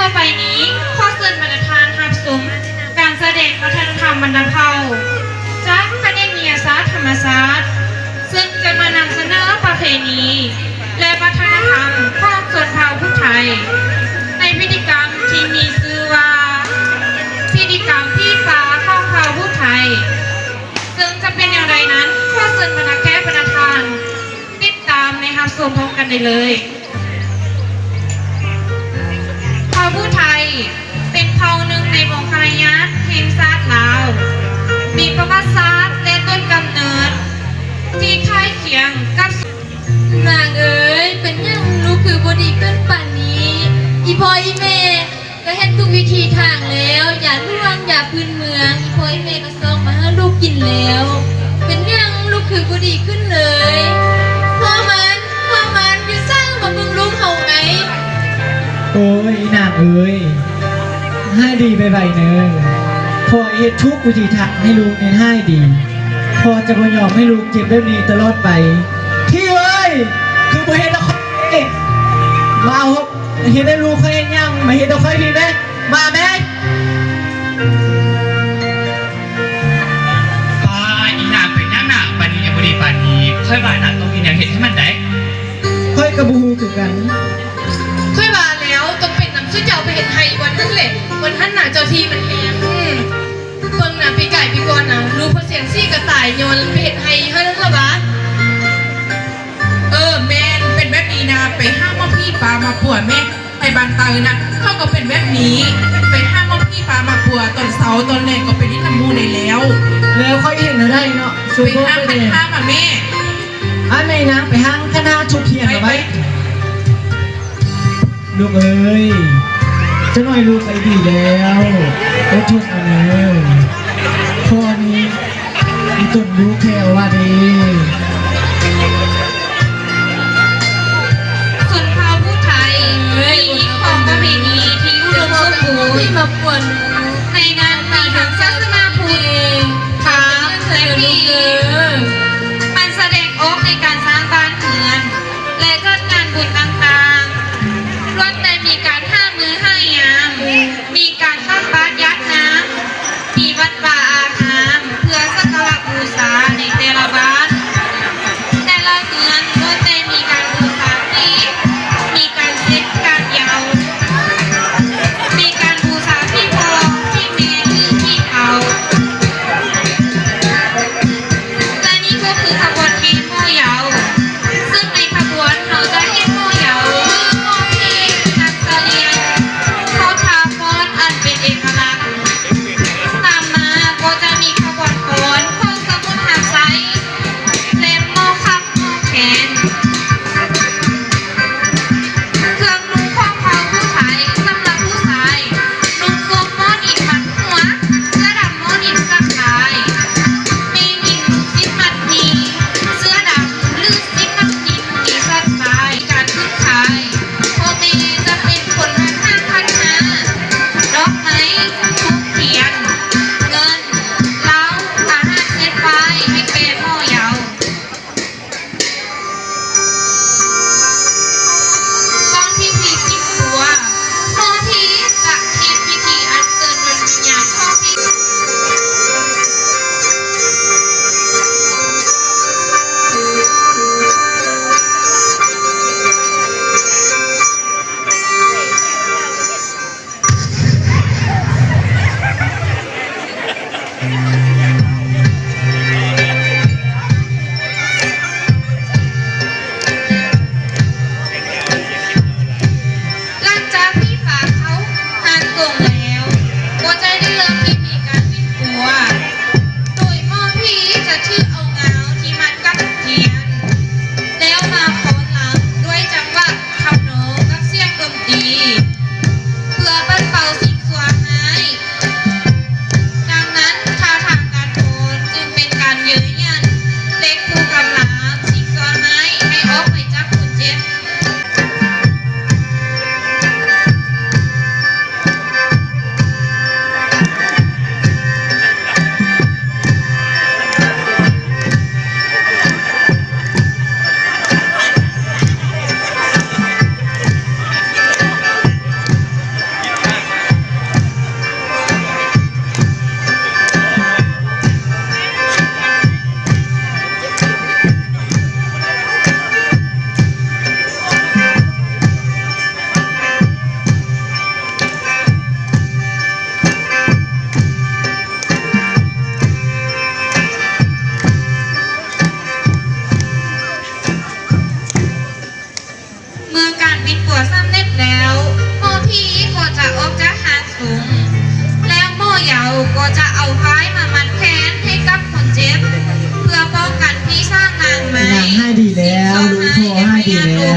ຕໍ່ໄປນີ້ ຂໍເຊີນບັນດາທ່ານຮັບຊົມການສະແດງວັດທະນະທຳບັນດາເຜົ່າ ຈາກພະແນກວິທະຍາສາດທຳມະຊາດ ເຊິ່ງຈະມານຳສະເໜີປະເພນີ ແລະ ວັດທະນະທຳຂອງຊົນເຜົ່າຜູ້ໄທ ໃນພິທີກຳທີ່ມີຊື່ວ່າ ພິທີກຳຜີປ່າຂອງເຜົ່າຜູ້ໄທ ເຊິ່ງຈະເປັນແນວໃດນັ້ນ ຂໍເຊີນບັນດາແຂກບັນດາທ່ານ ຕິດຕາມ ແລະ ຮັບຊົມພ້ອມກັນໄດ້ເລີຍ. ເຜົ່າຜູ້ໄທ ເປັນເຜົ່າໜຶ່ງໃນວົງຄະນະຍາດແຫ່ງຊາດລາວ, ມີປະຫວັດສາດ ແລະ ຕົ້ນກຳເນີດທີ່ຄ້າຍຄຽງກັບ ນາງເອີຍ ເປັນຫຍັງລູກຄືບໍ່ດີຂຶ້ນປານນີ້? ອີ່ພໍ່ອີ່ແມ່ ກໍເຮັດທຸກວິທີທາງແລ້ວ, ຢາຫຼວງ ຢາພື້ນເມືອງ ອີ່ພໍ່ອີ່ແມ່ກໍຊອກມາໃຫ້ລູກກິນແລ້ວ. ເປັນຫຍັງລູກຄືບໍ່ດີຂຶ້ນເລີຍ? ພໍ່ມັນ ພໍ່ມັນ ຢູ່ໃສ? ມາເບິ່ງລູກເຮົາໄງ. ໂອ້ຍ ອີ່ນາງເອີຍ ຫາຍດີໄວໆເນີ. ພໍ່ເຮັດທຸກວິທີທາງໃຫ້ລູກນີ້ຫາຍດີ. ພໍ່ຈະບໍ່ຍອມໃຫ້ລູກເຈັບແບບນີ້ຕະຫຼອດໄປ. ພີ່ເອີຍ ຄືບໍ່ເຮັດດອກ. ມາເອົາ ເຮັດໃຫ້ລູກຂ້ອຍເຮັດຫຍັງ? ມາເຮັດໃຫ້ຂ້ອຍພີ້ແມ້ ມາແມ້. ປ້າ ອີນາງເປັນຫຍັງນະ ປານນີ້ຍັງບໍ່ດີປານນີ້? ຂ້ອຍວ່ານະ ຕ້ອງມີແນວເຮັດໃຫ້ມັນໃດ. ຂ້ອຍກໍບໍ່ຮູ້ຄືກັນ. ຂ້ອຍວ່າແລ້ວ ຕ້ອງເປັນນຳຊຸມເຈົ້າໄປເຮັດໄຮ່ບ່ອນຫັ້ນແຫຼະ. ບ່ອນຫັ້ນນະ ເຈົ້າທີ່ມັນແຮງ. ອືມ ເບິ່ງນະ ປີກາຍປີກ່ອນນະ ລູກພໍ່ສຽງສີກໍຕາຍຍ້ອນໄປເຮັດໄຮ່ຫັ້ນລະຫວາ. ເອີ ແມ່ນ ເປັນແບບນີ້ນະ ໄປຫາໝໍຜີປາມາປົວແມ້. ໄທບ້ານໃຕ້ນະ ເຂົາກໍເປັນແບບນີ້ ໄປຫາໝໍຜີປາມາປົວ ຕອນເຊົ້າຕອນແລງກໍໄປຫຼິ້ນນຳໝູ່ໄດ້ແລ້ວ. ແລ້ວຂ້ອຍເຮັດແນວໃດເນາະ? ໄປຫາຂັນຫ້າມາແມ້. ອ້າຍແມ່ນາງ ໄປຫາຂັນຫ້າທູບທຽນມາໄວ້. ລູກເອີຍ ຈັກໜ້ອຍລູກໄປດີແລ້ວ ອົດທົນເອົາເນີ. ພໍ່ນີ້ ອີຕົນລູກແທ້ວ່າເດ້. ຊົນເຜົ່າຜູ້ໄທ ມີຮີດຄອງປະເພນີທີ່ອຸດົມສົມບູນ. ໃນນັ້ນມີທັງສາສະໜາພຸດ, ພາມ ແລະ ຜີ. ມັນສະແດງອອກໃນການສ້າງບ້ານເຮືອນ ແລະ ຈັດງານບຸນຕ່າງໆ, ລ້ວນແຕ່ມີການຫາມື້ຫາຍາມ, ມີການຕັກບາດຢາດນ້ຳ, ມີວັດວາອາຮາມເພື່ອສັກກາລະບູຊາໃນແຕ່ລະບ້ານ, ແຕ່ລະເຮືອນລ້ວນແຕ່ມີການບູຊາຜີ, ມີການເຊັດການເຍົາ, ມີການບູຊາຜີພໍ່, ຜີແມ່ ຫຼື ຜີເຖົ້າ. ແລະ ນີ້ກໍຄືຂະບວນແຫ່ໝໍເຍົາ, ເຊິ່ງໃນຂະບວນເຮົາຈະເຫັນໝໍເຍົາ ຫຼື ໝໍຜີ ນັກສະຫຼຽງ ເຂົ້າທ່າຟ້ອນອັນເປັນເອກະລັກ. ຕາມມາກໍຈະມີຂະບວນຟ້ອນຂອງສະໝຸນຫາໄຊ ແລະ ໝໍຂັບ ໝໍແຄນ. ເຄື່ອງນຸ່ງຂອງເຜົ່າຜູ້ໄທ ສຳລັບຜູ້ຊາຍ ນຸ່ງໂສ້ງໝໍ້ນິນມັດຫົວ, ເສື້ອດຳໝໍ້ນິນສັກປາຍ, ແມ່ຍິງນຸ່ງສິ້ນມັດໝີ່, ເສື້ອ ຜີກໍຈະອອກຈາກຮ່າງຊົງ ແລ້ວໝໍເຍົາກໍຈະເອົາຝ້າຍມາມັດແຂນໃຫ້ກັບຄົນເຈັບ ເພື່ອປ້ອງກັນຜີສ້າງນາງໄມ້. ນາງຫາຍດີແລ້ວ ລູກພໍ່ຫາຍດີແລ້ວ.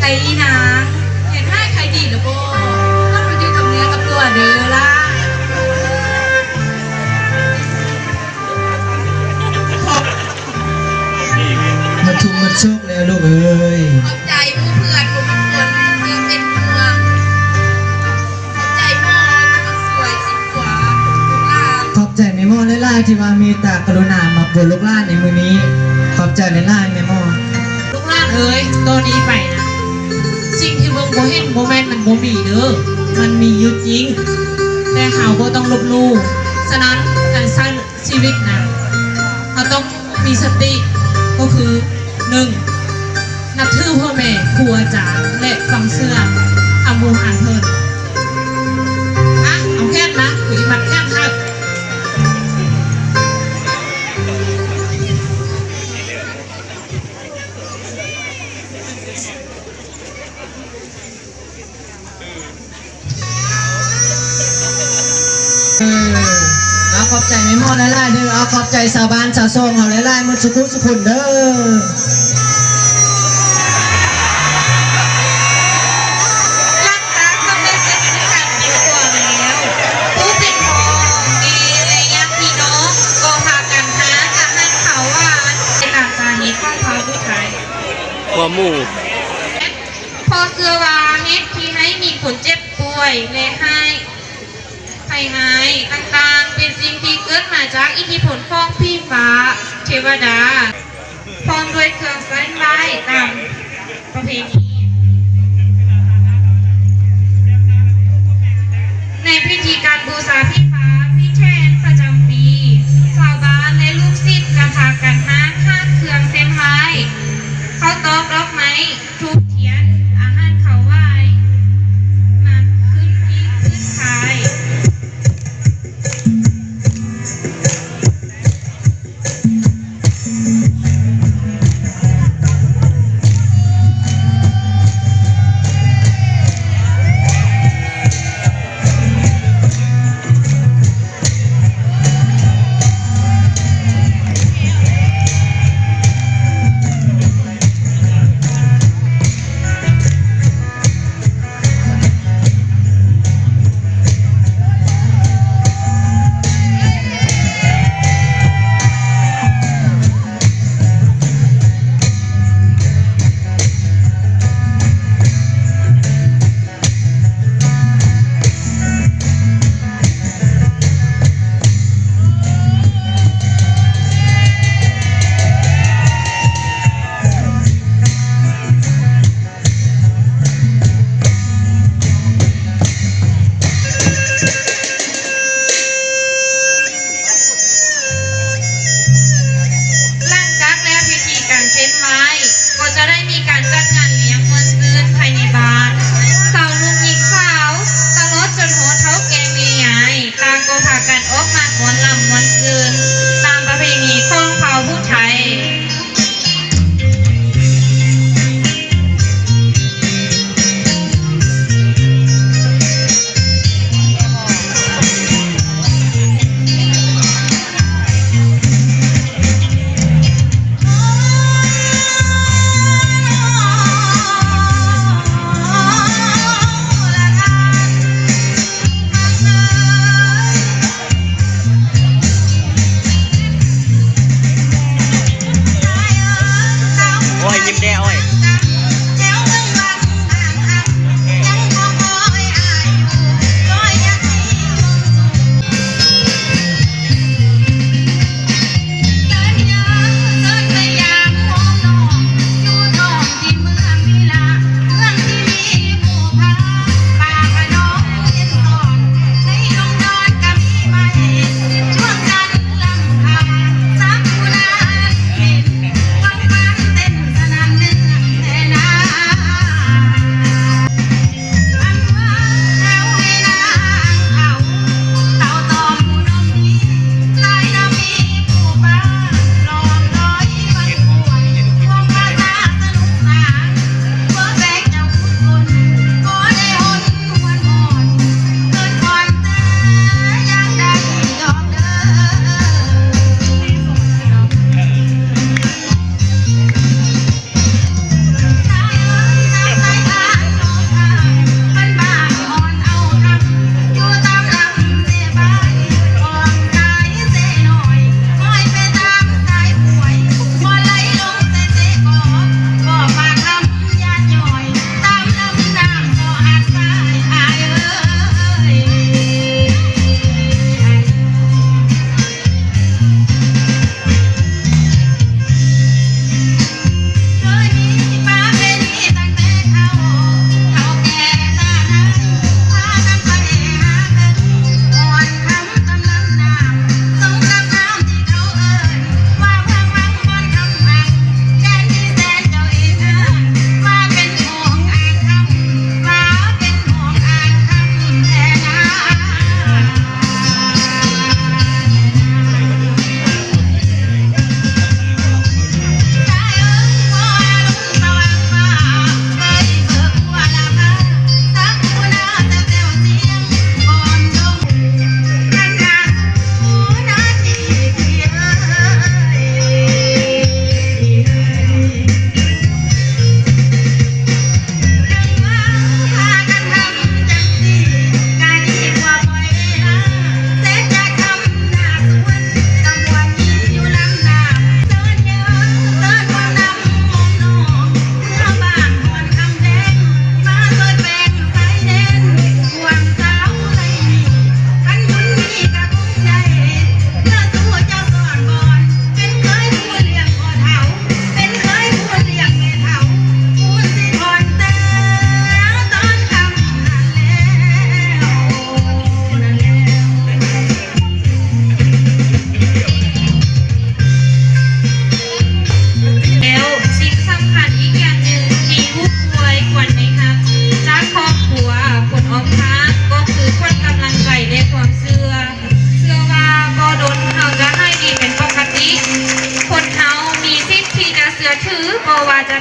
ໄອ້ອີນາງ ເຮັດໃຫ້ໃຄດີແລ້ວບໍ່? ເຮົາໄປຢູ່ກັບເນື້ອກັບຕົວເດີລະ. ໝົດທຸກໝົດໂສກແລ້ວລູກເອີຍ. ຂອບໃຈໝູ່ເພື່ອນທຸກຄົນທີ່ເປັນຫ່ວງ. ຂອບໃຈໝໍທີ່ມາຊ່ວຍຊິປົວລູກຫຼານ. ຂອບໃຈແມ່ໝໍຫຼາຍໆ ທີ່ວ່າເມດຕາກະລຸນາມາປົວລູກຫຼານໃນມື້ນີ້. ຂອບໃຈຫຼາຍໆ ແມ່ໝໍ. ລູກຫຼານເອີຍ, ຕໍ່ນີ້ໄປນະ ສິ່ງທີ່ເບິ່ງບໍ່ເຫັນບໍ່ແມ່ນມັນບໍ່ມີເດີ, ມັນມີຢູ່ຈິງ, ແຕ່ເຮົາບໍ່ຕ້ອງລົບຫຼູ່. ສະນັ້ນ ການໃຊ້ຊີວິດນະ ເຮົາຕ້ອງມີສະຕິ, ກໍຄື ໜຶ່ງ ນັບຖືພໍ່ແມ່ຄູອາຈານ ແລະ ຟັງເຊື່ອຄຳບູຮານເພິ່ນ. ມາ ເອົາແຂນມາ, ກູຊິມັດແຂນໃຫ້. ເອີ ເອົາ ຂອບໃຈແມ່ໝໍຫຼາຍໆເດີ. ເອົາ ຂອບໃຈຊາວບ້ານຊາວຊ່ອງເຮົາຫຼາຍໆ ໝົດສຸກຜູ້ສຸກຄົນເດີ. ຫຼັງຈາກສຳເລັດເສັດສິ້ນການເປັນຜົວແລ້ວ, ຜູ້ເປັນພໍ່, ແມ່ ແລະ ຍາດພີ່ນ້ອງກໍພາກັນຫາອາຫານຄາວຫວານໄປຕາມຈາເຮັດຂອງເຜົ່າຜູ້ໄທ. ຫົວໝູ. ເພາະເຊື່ອວ່າເຫັດທີ່ໃຫ້ມີຄົນເຈັບປ່ວຍ ແລະ ໃຫ້ໄພຮ້າຍຕ່າງໆ ເປັນສິ່ງທີ່ເກີດມາຈາກອິດທິພົນຂອງຜີຟ້າ, ເທວະດາ, ພ້ອມດ້ວຍເຄື່ອງເສັ້ນໄຫວ້ຕາມປະເພນີ. ໃນພິທີການບູຊາຜີຟ້າ, ພິທີແຫ່ປະຈຳປີ, ຊາວບ້ານ ແລະ ລູກສິດຈະພາກັນຮ່າງຫາເຄື່ອງເສັ້ນໄຫວ້, ເຂົ້າຕອກ, ດອກໄມ້, ທູບທຽນ, ອາຫານຄາວຫວານ, ມາຂຶ້ນຫິ້ງພື້ນພາຍ.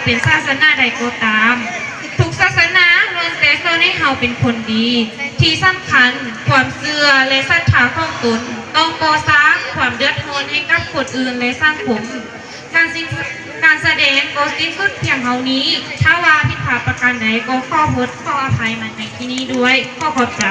ເປັນສາສະໜາໃດກໍຕາມ, ທຸກສາສະໜາລ້ວນແຕ່ສອນໃຫ້ເຮົາເປັນຄົນດີ. ທີ່ສຳຄັນ, ຄວາມເຊື່ອ ແລະ ສັດທາຂອງຕົນ ຕ້ອງກໍ່ສ້າງຄວາມເດືອດຮ້ອນໃຫ້ກັບຄົນອື່ນ ແລະ ສັງຄົມ. ການສິ້ນ ການສະແດງກໍສິ້ນສຸດພຽງເທົ່ານີ້. ຖ້າວ່າຜິດພາດປະການໃດ ກໍຂໍໂທດຂໍອະໄພມາໃນທີ່ນີ້ດ້ວຍ. ຂໍຂອບໃຈ.